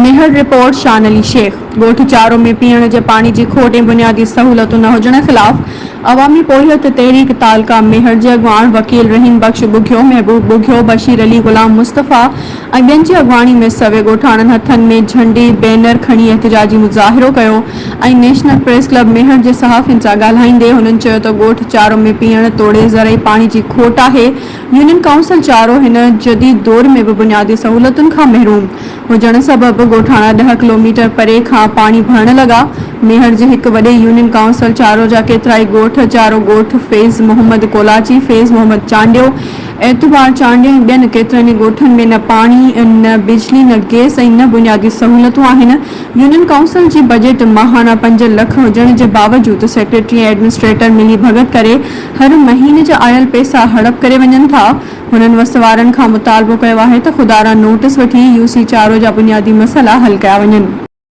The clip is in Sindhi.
ميهڙ، رپورٽ، شان علي شيخ، ڳوٺ چارو ۾ پيئڻ جي پاڻي جي کوٽ ۽ بنيادي سهولتون نه هجڻ خلاف عوامي پورهيت تحريڪ تعلقه ميهڙ جي اڳواڻ وڪيل رحيم بخش ٻگهيو، محبوب ٻگهيو، بشير علي، غلام مصطفيٰ ۽ ٻين جي اڳواڻي ۾ سوين ڳوٺاڻن هٿن ۾ جهنڊي، بينر کڻي احتجاجي مظاهرو ڪيو ۽ نيشنل پريس ڪلب ميهڙ جي صحافين سان ڳالهائيندي هنن چيو ته ڳوٺ چارو ۾ پيئڻ توڙي زرعي پاڻي جي کوٽ آهي يونين ڪائونسل چارو هن جديد دور ۾ به بنيادي سهولتن کان محروم هجڻ سبب ڳوٺاڻا ڏهه ڪلوميٽر پري کان پاڻي ڀرڻ لڳا. ميهڙ جي هڪ وڏي يونين ڪائونسل چارو جا ڪيترائي ڳوٺ چارو ڳوٺ، فيض محمد ڪولاچي، فيض محمد چانڊيو، اعتبار چانڊيو ۽ ٻين ڪيترن ئي ڳوٺن ۾ نه پاڻي، نه بجلي، نه گئس ۽ نه بنيادي سهولتون آهن. يونين ڪائونسل جي بجيٽ ماهانه پنج لک هجڻ جي باوجود سيڪريٽري ۽ ايڊمنسٽريٽر ملي ڀڳت ڪري هر مهيني جا آيل پئسا هڙپ ڪري وڃن ٿا. هنن وس وارن کان مطالبو ڪيو آهي ته خدارا نوٽس وٺي يو سي چارو جا بنيادي مسئلا حل ڪيا وڃن.